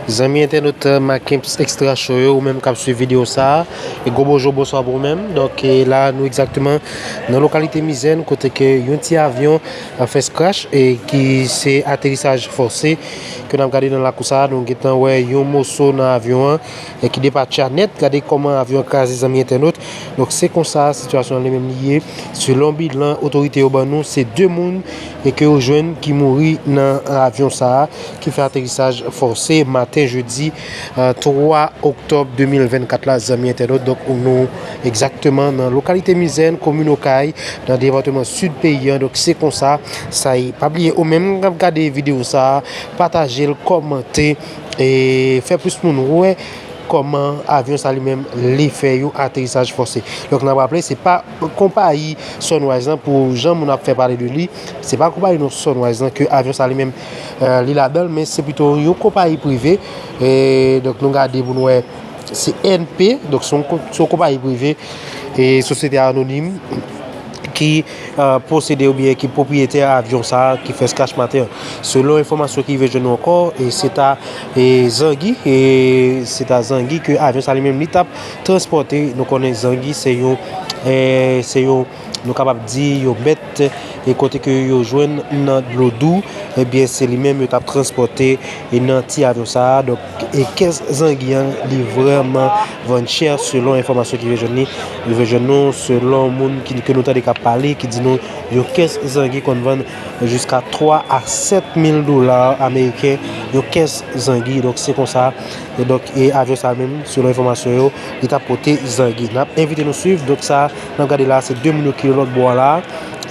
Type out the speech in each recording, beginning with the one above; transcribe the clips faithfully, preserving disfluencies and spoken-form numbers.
Zanmi entènot Macamps Extra Show yo, ou menm k ap swiv videyo sa a, e gwo bonjou, bonswa pou ou menm. Donk, e la, nou egzakteman nan lokalite Mizèn, kote ke yon ti avyon, a, fè crash, e ki se aterisaj fòse ke n ap gade nan lakou sa a. Nou gentan wè yon moso nan avyon an, e ki depatcha nèt. Gade kòman avyon an kraze, zanmi entènot. Donk, se konsa sitiyasyon an li menm li ye. Selon bilan otorite yo ban nou, se de moun e ke yo jwenn ki mouri nan avyon sa a, ki fè aterisaj fòse maten jedi, a, twa oktòb de mil vennkat la, zanmi entènot. Donk, nou egzakteman nan lokalite Mizèn, komin Okay, nan depatman Sid peyi an. Donk, se konsa sa ye. Pa bliye, ou menm k ap gade videyo sa a, pataje l, kòmante, e fè plis moun wè kòman avyon sa li menm li fè yon aterisaj fòse. Donk, n ap raple, se pa konpayi Sunrise lan, pou jan moun ap fè pale de li, se pa konpayi non Sunrise lan ke avyon sa li menm, e, li ladan l, men se pito yon konpayi prive. E, donk, nou gade pou nou wè, se N P, donk, se yon ko-, se yon konpayi prive, e sosyete anonim ki, e, posede oubyen ki pwopriyetè avyon sa a ki fè crash maten an. Selon enfòmasyon ki rive jwenn nou ankò, e se ta, e zangi, e se ta zangi ke avyon sa li menm li t ap transpòte. Nou konnen zangi se yon, e se yon, nou kapab di, yon bèt, e kote ke yo jwenn nan dlo dou, ebyen, se li menm yo t ap transpòte, e nan ti avyon sa a. Donk, e kès zangi an, li vrèman vann chè, selon enfòmasyon ki rive jwenn li, rive jwenn nou, selon moun ki, ke nou tande k ap pale, ki di nou yon kès zangi konn vann jiska twa a sèt mil dola ameriken, yon kès zangi. Donk, se konsa. E donk, e avyon sa menm, selon enfòmasyon yo, li t ap pote zangi. N ap envite nou swiv. Donk, sa n ap gade la, se de moun yo ki lòt bò a la,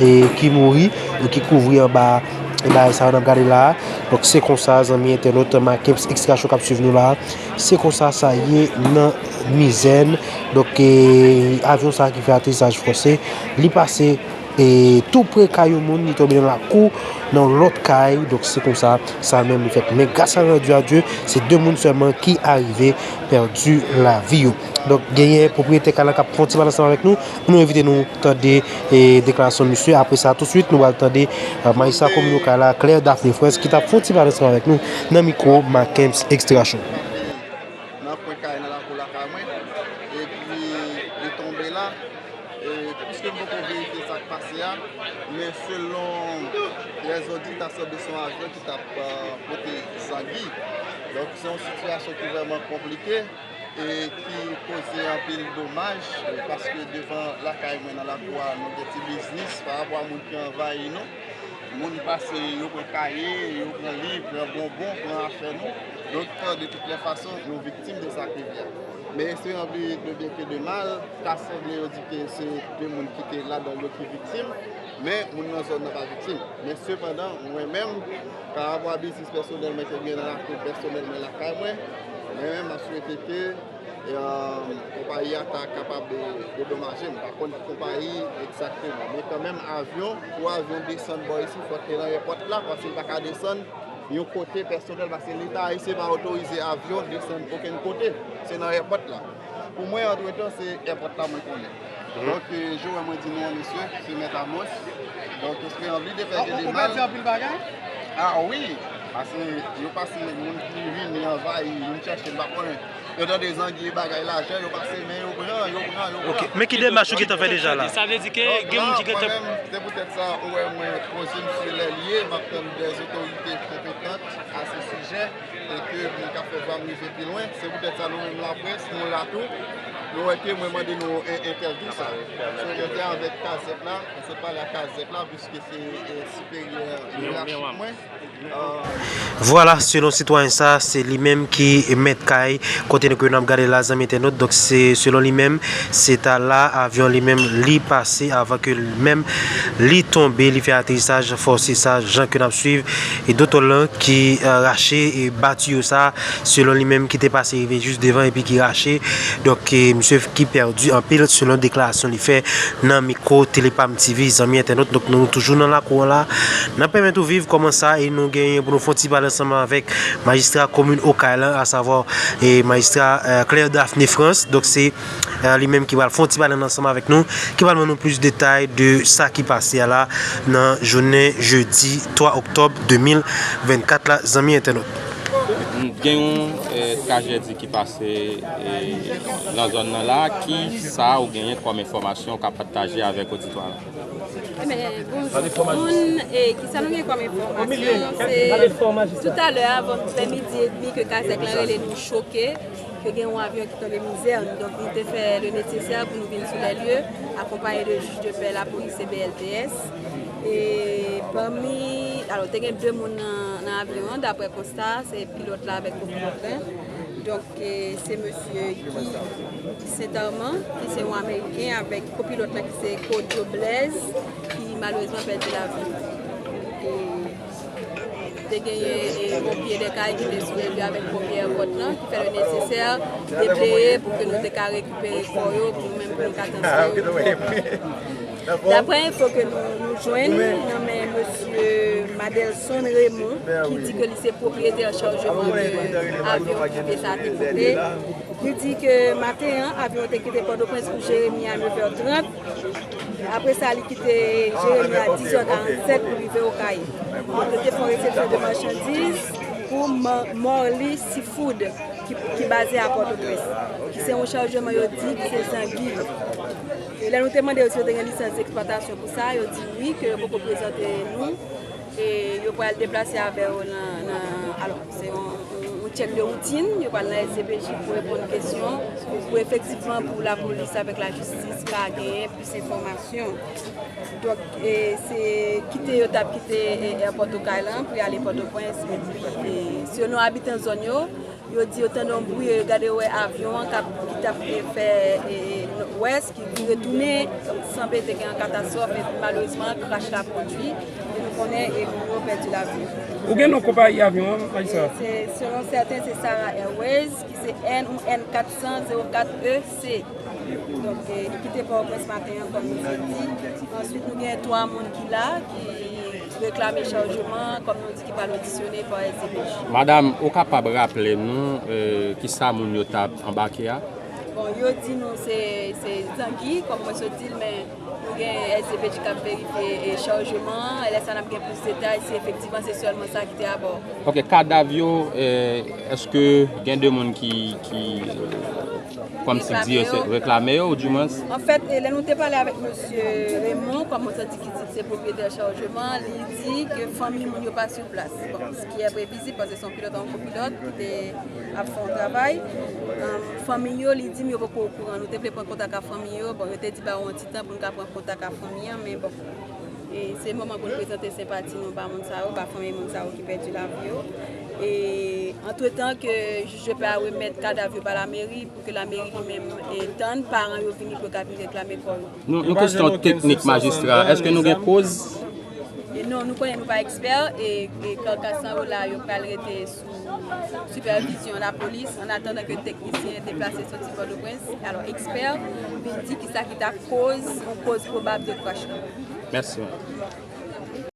e ki mouri, e ki kouvri anba bagay sa n ap gade la. Donk, se konsa, zanmi entènot Macamps Extra Show k ap swiv nou la. Se konsa sa ye nan Mizèn. Donk, e, avyon sa ki fè aterisaj fòse, li pase, e, tou pre kay yon moun, li tonbe nan lakou, nan yon lòt kay. Donk, se konsa sa menm li fèt. Men gras a randi a Dye, se de moun sèlman ki arive pèdi lavi yo. Donk, genyen pwopriyetè kay la k ap fè yon ti pale ansanm avèk nou. Nou envite nou tande, e, deklarasyon misye. Apre sa, touswit, nou pral tande, e, majistra komin Okay la, Claire Daphné Frantz, ki t ap fè yon ti pale ansanm avèk nou nan mikwo Macamps Extra Show. Nan kwen kay, nan lakou lakay mwen, epi li tonbe la. E, piske m poko verifye sa k pase a, men selon lèzòdi, ta sanble se yon avyon ki t ap, e, pote zangi. Donk, se yon sitiyasyon ki vrèman konplike e ki koze anpil domaj, paske devan lakay mwen nan lakou a, nou gen ti biznis pa rapò a moun ki anvayi nou. Moun pase, yo pran kaye, yo pran liv, pran bonbon, pran afè nou. Donk, de tout lè fason, nou viktim de sa k rive a. Men espere anplis de byen ke de mal, ta sanble yo di ke se de moun ki te ladan yo ki viktim, men moun nan zòn nan pa viktim. Men sepandan, mwen menm, pa rapò a biznis pèsonèl mwen ke m gen nan lakou pèsonèl mwen lakay mwen, mwen menm, m ap swete ke e, konpayi a ta kapab dedomaje. M pa konn ki konpayi egzakteman. Men kanmenm, avyon, pou avyon desann bò isi, fòk te nan èpòt la, paske l pa ka desann yon kote pèsonèl, paske Leta ayisyen pa otorize avyon desann okenn kote. Se nan èpòt la. Pou mwen, antretan, se èpòt la mwen konnen. Donk, e, jan w wè mwen di nou an, mesye, se Mèt Amos. Donk, espere anplis de fè de mal. Ou pèdi anpil bagay? A wi, paske yo pase moun ki vini anvayi, vin chèche, m pa konnen. Yo tande zangi, bagay, lajan, yo pase men, yo pran, yo pran, yo pran. Ok, men ki demach ou gentan fè deja la? Sa vle di ke gen moun ki gentan... Donk la, mwen menm, se poutèt sa, ou wè mwen poze m sou lè l ye, m ap tann dè otorite konpetant a se sijè, e ke moun k ap fè zam rive pi lwen. Se poutèt sa, nou menm laprès, nou la tou. Nou wè ke mwen mande nou en-, entèvyou sa. So, mwen te avèk Kazèk la, mwen sot pale ak Kazèk la, piske se, e, siperyè yerachik mwen. Vwala, selon sitwayen sa, se li menm ki mèt kay kote nou, ke n ap gade la, zanmi entènot. Donk, se selon li menm, se ta la avyon li menm li pase avan ke li menm li tonbe, li fè aterisaj fòse sa, jan ke n ap swiv. E dotò lan ki, e, rache, e, ba tiyo sa, selon li menm ki te pase rive jis devan epi ki rache. Donk, e, misye ki pèdi anpil selon deklarasyon li fè nan mikwo Telepam T V, zanmi entènot. Donk, nou toujou nan lakou an la. N ap pèmèt ou viv kòman sa, e nou genyen pou nou fè yon ti pale ansanm avèk majistra komin Okay lan, asavwa, e, majistra, e, Claire Daphné Frantz. Donk, se, e, li menm ki pral fè yon ti pale ansanm avèk nou, ki pral ban nou plis detay de sa ki pase a la nan jounen jedi twa oktòb de mil vennkat la, zanmi entènot. Gen yon eh, trajedi ki pase eh, nan zòn nan la, ki sa ou genyen kòm enfòmasyon ou ka pataje avèk oditwa la? Ebyen, bonjou tout moun. E kisa nou gen kòm enfòmasyon? Se toutalè, avan, vè midi edmi, ke Kazèk lan rele nou choke ke gen yon avyon ki tonbe mizè. Donk, nou te fè le nesesè pou nou vin sou lè lye, akonpaye de jij de pè, lapolis e B L T S. E pami, alò, te gen de moun nan, nan avyon an, daprè konsta, se pilòt la avèk kopilòt la. Donk, e, se mesye Guy, Guy Saint Armand, ki se yon Ameriken, avèk kopilòt la ki se Kojo Blaise, ki malerezman pèdi lavi. E, te genyen e, ponpye de kay ki te sou lè lye avèk ponpye èpòt lan, ki fè le nesesè, debleye pou ke nou te ka rekipere kò yo, pou nou menm pou nou ka transfere kò. Daprè enfo ke nou, nou jwenn nan men mesye Madelson Raymond, ki di ke li se pwopwiyetè chajman de avyon prive sa te pote. Li di ke maten an, avyon te kite Pòtoprens pou Jeremi a nèf è trant. Apre sa, li kite Jeremi a dis è karannsèt pou rive Okay. Yo te fè yon resepsyon de machandiz pou Morley Seafood ki, ki baze a Pòtoprens, ki se yon chajman yo di ki se zangi. E lè nou te mande yo si yo te gen lisans eksplwatasyon pou sa, yo di wi, ke yo poko prezante nou. E yo pral deplase avè yo nan, nan alò, se yon, yon, yon tchèk de woutin, yo pral nan S D P J pou reponn kesyon, pou efektivman pou lapolis avèk lajistis ka genyen plis enfòmasyon. Donk, e, se kite yo t ap kite e, èpòt Okay lan pou y ale Pòtoprens, epi e, selon abitan zòn yo, yo di yo tande yon bri, yo gade yo wè avyon an k ap, ki t ap e, fè e, nòdwès, ki vire tounen, sanble te gen yon katastwòf, epi malerezman, krach la pwodui, e nou konnen e, moun yo pèdi lavi yo. Ou gen non konpayi avyon an, majistra? Se, selon sèten, se Sahara Airways, ki se N ou N kat san zewo kat E C. Donk, e, li kite Pòtoprens maten an, kòm nou te di. Answit, nou gen twa moun ki la, ki reklame chajman, kòm nou di, ki pral odisyone pa S D P J. Madanm, ou kapab raple nou e, kisa moun yo t ap anbake a? Bon, yo di nou se, se zangi, kòm mwen sot di l, men nou gen S D P J k ap verifye e, chajman an. Lè sa, n ap gen plis detay si efektivman se sèlman sa ki te abò. Ok, kadav yo, e, èske gen de moun ki, ki kòm si di yo se reklame yo, ou di mwens? Anfèt, e, lè nou te pale avèk mesye Raymond, kòm mwen sot di ki di se pwopwiyetè chajman, li di ke fanmi moun yo pa sou plas. Bon, ce qui est prévisible, paske se yon pilòt ak yon kopilòt ki te ap fè yon travay. Fanmi yo, li di m yo poko okouran. Nou te vle pran kontak ak fanmi yo. Bon, yo te di ba yo yon ti tan pou n ka pran kontak ak fanmi an, men bon. E se moman pou n prezante senpati nou ba moun sa yo, ba fanmi moun sa yo ki pèdi lavi yo. E antretan ke jij de pè a remèt kadav yo ba lameri, pou ke lameri li menm e tann paran yo vini pou yo ka vin reklame kò yo. Nou, yon kesyon teknik, majistra. Èske nou gen koz? E non, nou konnen nou pa ekspè, e, e karkas lan yo la, yo pral rete sou sipèvizyon lapolis, an atandan ke teknisyen deplase soti Pòtoprens. Alò, ekspè vin di kisa ki ta koz, yon koz pwobab de krach lan. Mèsi.